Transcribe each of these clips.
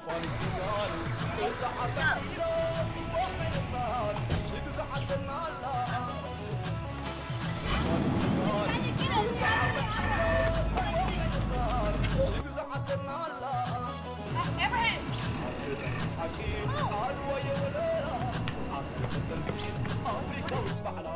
Abraham! ሓቂ ዓድዋ የወለላ ኣካል ጸለምቲ ኣፍሪካዊት ባዕላ።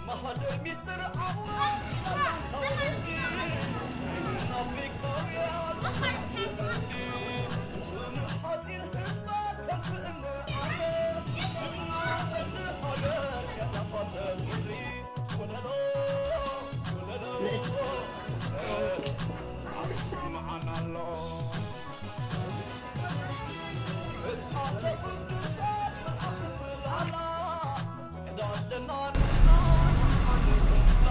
ማህደር ሚስጥር ዓወት ዛንታ ወለዲ ኣፍሪካውያን ተፈላቲ ቀንዲ ጽኑዕ ሓፂን ህዝባ ከም ትእምር ዓለ ጅግና ወዲ ሃገር ያዳፋተ ፍሪ ወለሎ ወለሎ ኣትስምዓና ኣሎ። ተስፋተ ቅዱሳን መልኣኽ ዝጽላላ ዕዳ ኣለና ንሕና ንሓኒ ንሕና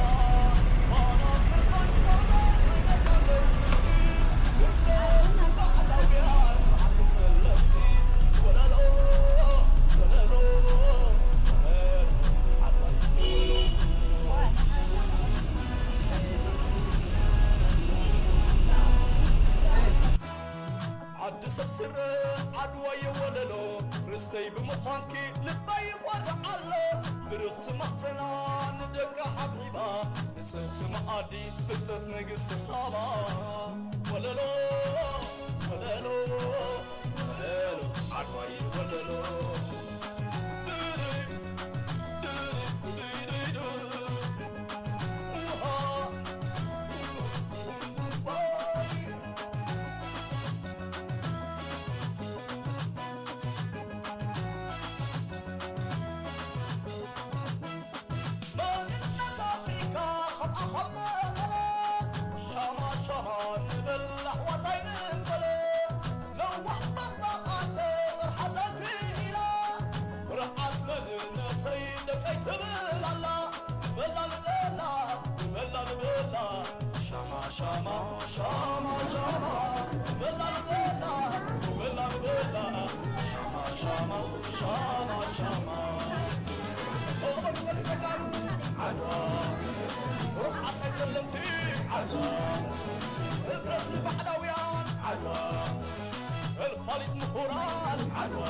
ባና ብርሃን ቃላ ናይ ነጻነት ምድሪ ወደ ባዕዳውያን ብሓቂ ጸለምቲ ወለሎ ወለሎ ዓባይ ዓዲ ሰብ ስረ ዓድዋ የወለሎ ርስተይ ብምዃንኪ ልበይ ይኾርዕ ኣሎ ብርኽቲ ማሕፀና ንደቃ ሓብሒባ ንፅህቲ መኣዲ ፍልጠት ንግስቲ ሳባ ወለሎ ወለሎ ወለሎ ዓድዋ የወለሎ መንነት ኣፍሪካ ከምኣ ከም መቐለ ሻማ ሻማ ንበል ኣሕዋት ኣይንፈለ ለዋህ ባባ ኣደ ፅርሓ ዘንቢ ኢላ ርሓስ መንነተይ ደቀይ ትብል ኣላ ንበላ ንበላ ንበላ ንበላ ሻማ ሻማ ሻማ ሻማ ንበላ ንበላ ንበላ ንበላ ሻማ ሻማ ሻማ ሻማ ኦበል ወልቀዳሩ ዓድዋ ሩሕ ዓባይ ጸለምቲ ዓድዋ እፍረት ንባዕዳውያን ዓድዋ ፈልፋሊት ምሁራን ዓድዋ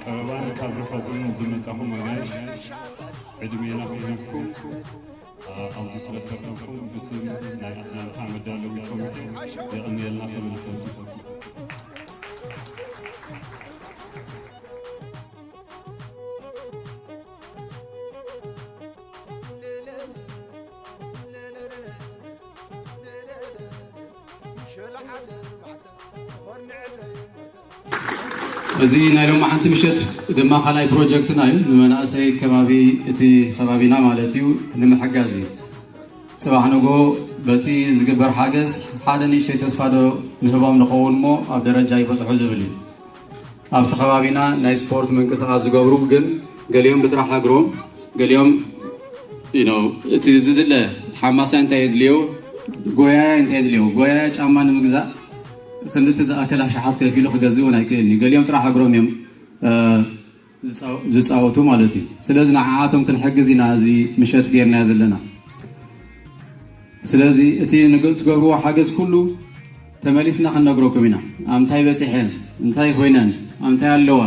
ቀረባን ካብ ርሑቕን ዝመጻኹም ኣጋይሽ ዕድሜና ክህበኩም ኣብዚ ስለ ተረኸብኩም ብስም ናይ ኣትላንታ መዳለዊ ኮሚቴ የቐንየልና ክብል እፈቱ። እዚ ናይ ሎማዓንቲ ምሸት ድማ ካልኣይ ፕሮጀክትና እዩ። ንመናእሰይ ከባቢ፣ እቲ ከባቢና ማለት እዩ፣ ንምሕጋዝ እዩ። ጽባሕ ንግሆ በቲ ዝግበር ሓገዝ ሓደ ንእሽተይ ተስፋ ዶ ንህቦም ንኸውን እሞ ኣብ ደረጃ ይበጽሑ ዝብል እዩ። ኣብቲ ከባቢና ናይ ስፖርት ምንቅስቓስ ዝገብሩ ግን ገሊኦም ብጥራሕ እግሮም፣ ገሊኦም you know፣ እቲ ዝድለ ሓማሳይ እንታይ የድልዮ፣ ጎያያ እንታይ የድልዮ፣ ጎያያ ጫማ ንምግዛእ ክንድቲ ዝኣክል ኣሽሓት ከፊሉ ክገዝእ እውን ኣይክእልን እዩ። ገሊኦም ጥራሕ እግሮም እዮም ዝፃወቱ ማለት እዩ። ስለዚ ንዓዓቶም ክንሕግዝ ኢና እዚ ምሸት ጌርናዮ ዘለና። ስለዚ እቲ ትገብርዎ ሓገዝ ኩሉ ተመሊስና ክንነግረኩም ኢና። ኣምታይ በፂሐን፣ እንታይ ኮይነን፣ ኣምታይ ኣለዋ፣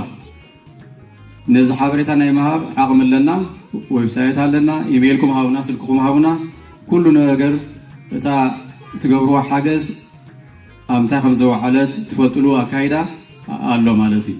ነዚ ሓበሬታ ናይ ምሃብ ዓቕሚ ኣለና። ዌብሳይት ኣለና። ኢሜይልኩም ሃቡና፣ ስልክኩም ሃቡና። ኩሉ ነገር እታ ትገብርዎ ሓገዝ ኣምታይ ከም ዘወዓለት ትፈልጥሉ ኣካይዳ ኣሎ ማለት እዩ።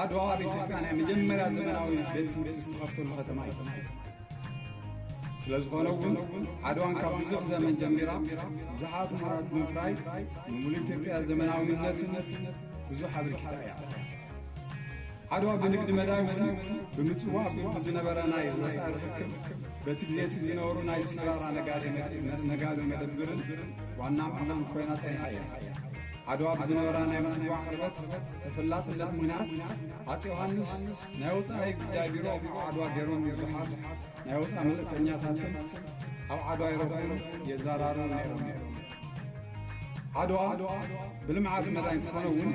ዓድዋ ኣብ ኢትዮጵያ ናይ መጀመርያ ዘመናዊ ቤት ትምህርቲ ዝተኸፍተሉ ከተማ እዩ። ስለ ዝኾነ እውን ዓድዋን ካብ ብዙሕ ዘመን ጀሚራ ብዙሓት ምሁራት ብምፍራይ ንሙሉ ኢትዮጵያ ዘመናዊነትን ብዙሕ ኣበርኪታ እያ። ዓድዋ ብንግዲ መዳይ እውን ብምፅዋዕ ብዝነበረ ናይ ወፃኢ ርክብ በቲ ግዜ እቲ ዝነበሩ ናይ ሰራራ ነጋዶ መደብርን ዋና ማእኸልን ኮይና ፀኒሓ እያ። ዓድዋ ብዝነበራ ናይ ምፅዋዕ ቅርበት ተፈላጥነት ምኽንያት ኣፂ ዮሃንስ ናይ ወፃኢ ጉዳይ ቢሮ ኣብ ዓድዋ ገይሮም ብዙሓት ናይ ወፃኢ መልእክተኛታትን ኣብ ዓድዋ ይረኽቡን የዘራረቡ ነይሮም። ዓድዋ ብልምዓት መዳይ እንትኾነ እውን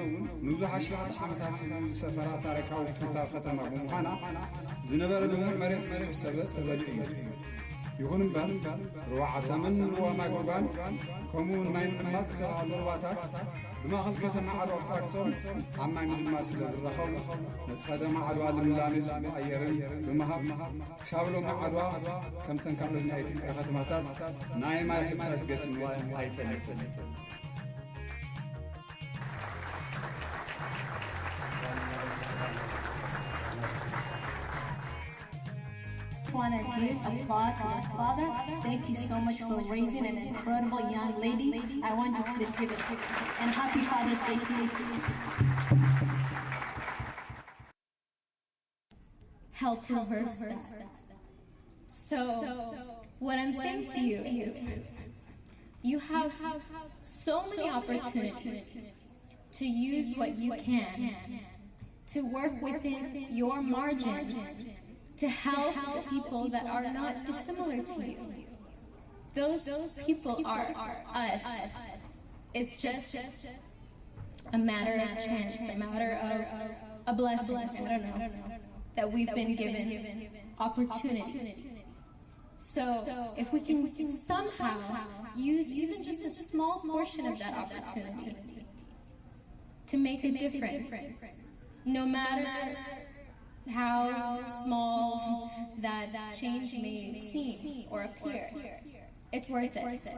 ንብዙሕ ኣሽሓት ዓመታት ህዝቢ ዝሰፈራ ታሪካዊ ጥንታዊ ከተማ ብምዃና ዝነበረ ልሙዕ መሬት ብዙሕ ሰበጥ ተበሊዑ እዩ። ይኹን እምበር ሩባ ዓሳምን ሩባ ማይጎጋን ከምኡ እውን ማይ ምዕማፅ ዝተባህሉ ሩባታት ብማእኸል ከተማ ዓድዋ ኣቋሪፆም ኣብ ማይ ምድማስ ስለ ዝረኸቡ ነቲ ከተማ ዓድዋ ልምላሜ ፅቡቕ ኣየርን ብምሃብ ክሳብ ሎሚ ዓድዋ ከምተን ካልኦት ናይ ኢትዮጵያ ከተማታት ናይ ማይ ሕፅረት ገጢምዋ ኣይፈልጥን። Want to give applause to that father. Thank you so much for raising an incredible young lady. I want to just give a and happy Father's Day to you. Help reverse that. So, what I'm saying to you is, you have so many opportunities to use what you can to work within your margin to help the people that are not dissimilar to you. Those people are us. It's just a matter of chance, a matter of a blessing, I don't know, that we've been given opportunity. So if we can somehow use even just a small portion of that opportunity to make a difference, no matter how small that change may seem or appear, it's worth it.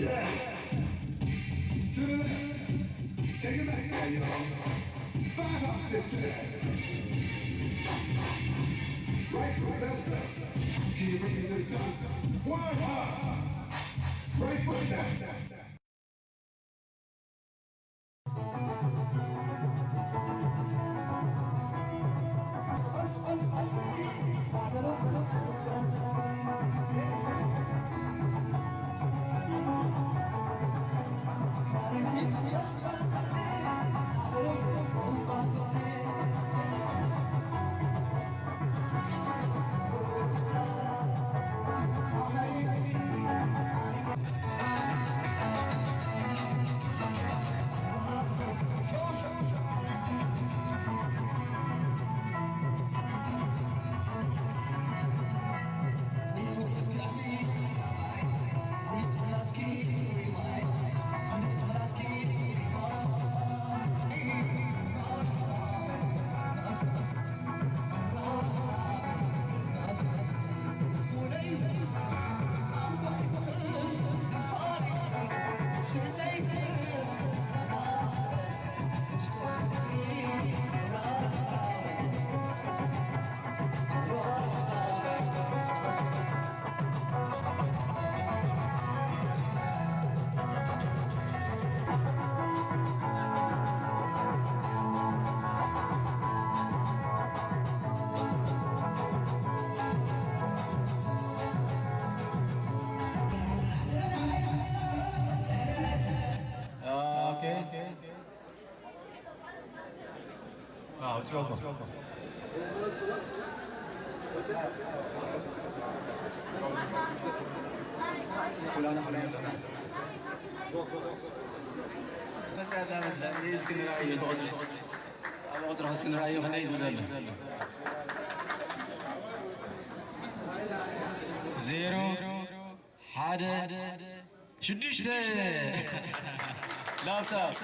To the left. Take it back. Now you're on. Five hop this to the left. Right foot, let's go. Can you bring it to the top? One hop. Right foot down. ዜሮ ሓደ ሽዱሽተ። ላፕታፕ።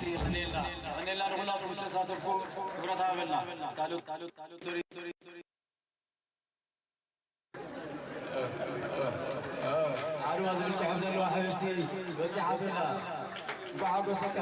የቐንየልና፣ የቐንየልና ንኹላትኩም ዝተሳተፍኩም፣ ክብረት ሃበልና። ካልኦት፣ ካልኦት፣ ካልኦት ቶሪ፣ ቶሪ፣ ቶሪ። ዓድዋ ዝብል ጽሑፍ ዘለዋ ሕብሽቲ በጺሓትና። እንኳዕ ሓጎሰካ።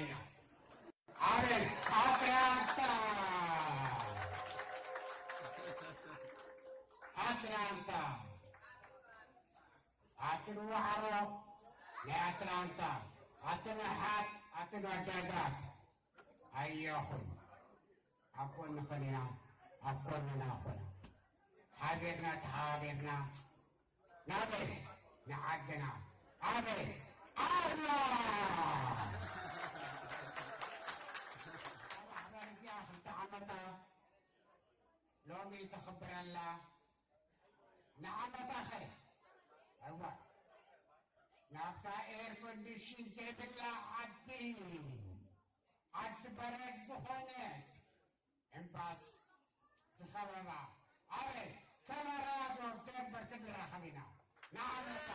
ኢና። ኣበይ? ኣትላንታ። ኣትላንታ። ኣቲ ንዋዕሮ ናይ ኣትላንታ፣ ኣቲ ንሓት፣ ኣቲ ንኣዳዳት፣ ኣየኹም ኣብ ጎንኽን ኢና፣ ኣብ ጎንና ኹን። ሓቢርና ተሓባቢርና ናበይ? ንዓድና። ኣበይ? ኣላ። ኣብ ኣሕባር እዚኣ ክልተ ዓመታ ሎሚ ተኽብረላ። ንዓመታኸ? እዋ፣ ናብታ ኤር ኮንዲሽን ዘይብላ ዓዲ፣ ዓዲ በረድ ዝኾነት እምባስ ዝኸበባ፣ ኣበይ? ኮሎራዶ ደንቨር ክንራኸብ ኢና። ንዓመታ።